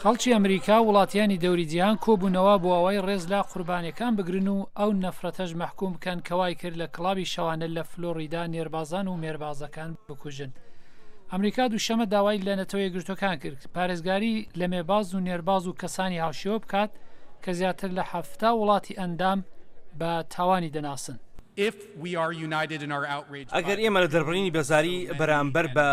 خەڵکی ئەمریکا و وڵاتیانی دەوری جیهان کۆبوونەوە بۆ ئەوەی ڕێز لە قوربانیەکان بگرن و ئەو نەفرەتەش مەحکوم بکەن کە وای کرد لە کڵابی شەوانە لە فلۆریدا نێربازان و مێربازەکان بکوژن. ئەمریکا دووشەمە داوای لە نەتەوە یەکگرتووەکان کرد پارێزگاری لە مێباز و نێرباز و کەسانی هاوشێوە بکات کە زیاتر لە 70 وڵاتی ئەندام بە تاوانی دەناسن. ئەگەر ئێمە لە دەربڕینی بێزاری بەرامبەر بە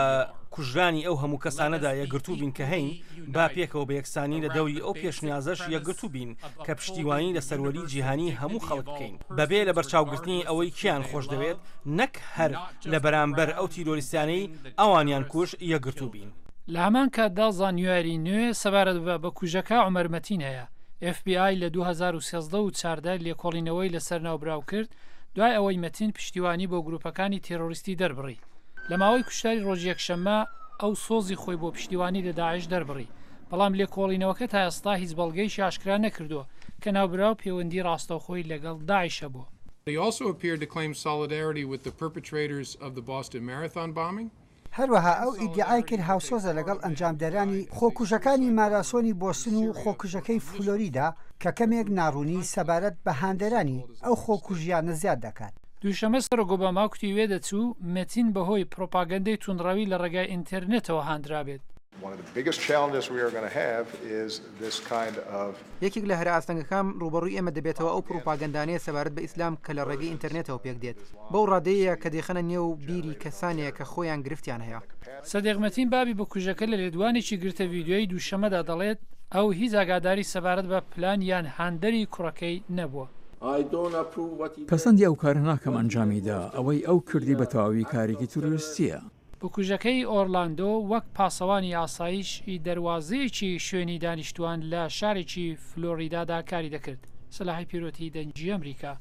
کوژرانی ئەو هەموو کەسانەدا یەکگرتوو بین کە هەین، با پێکەوە بە یەکسانی لە دەوری ئەو پێشنیازەش یەکگرتوو بین کە پشتیوانی لە سەروەری جیهانی هەموو خەڵک بکەین، بەبێ لەبەرچاوگرتنی ئەوەی کێیان خۆشدەوێت، نەک هەر لە بەرامبەر ئەو تیرۆریستانەی ئەوانیان کوشت یەکگرتوو بین. لە هەمان کاتدا زانیاری نوێ سەبارەت بە بکوژەکە عومەر مەتین هەیە، ئێف بی ئای لە 2013 و 14 لێکۆڵینەوەی لەسەر ناوبراو کرد دوای ئەوەی مەتین پشتیوانی بۆ گروپەکانی تێرۆریستی دەربڕی. لە ماوەی کوشتاری ڕۆژی یەکشەممە ئەو سۆزی خۆی بۆ پشتیوانی لە داعش دەربڕی، بەڵام لێکۆڵینەوەکە تا ئێستا هیچ بەڵگەیەکی ئاشکرا نەکردووە کە ناوبراو پێوەندی ڕاستەوخۆی لەگەڵ داعش هەبووە. He also appeared to claim solidarity with the perpetrators of the Boston Marathon bombing. هەروەها ئەو ئیدیعای کرد هاوسۆزە لەگەڵ ئەنجامدەرانی خۆکوژەکانی ماراسۆنی بۆستن و خۆکوژەکەی فلۆریدا، کە کەمێک ناڕوونی سەبارەت بە هاندەرانی ئەو خۆکوژییانە زیاد دەکات. دووشەممە سەرۆک ئۆباما کوتی وێدەچوو مەتین بەهۆی پرۆپاگەندەی توندڕەوی لە ڕێگای ئینتێرنێتەوە هاندرابێت. یەکێک لە هەرە ئاستەنگەکان ڕووبەڕووی ئێمە دەبێتەوە ئەو پڕوپاگەندانەیە سەبارەت بە ئیسلام کە لە ڕێگەی ئینتەرنێتەوە پێکدێت، بەو ڕادەیەیە کە دەیخەنە نێو بیری کەسانێک کە خۆیان گرفتیان هەیە. سدیق مەتین بابی بکوژەکە لە لێدوانێکی گرتە ڤیدیۆیی دووشەممەدا دەڵێت، ئەو هیچ ئاگاداری سەبارەت بە پلان یان هاندەری کوڕەکەی نەبووە. پەسەندی ئەو کارە ناکەم ئەنجامی دا، ئەوەی ئەو کردی بە تەواوی کارێکی تیرۆریستییە. بکوژەکەی ئۆرلاندۆ وەک پاسەوانی ئاسایش ی دەروازەیەکی شوێنی دانیشتووان لە شارێکی فلۆریدادا کاری دەکرد. سەلاحی پیرۆتی، دەنگی ئەمریکا.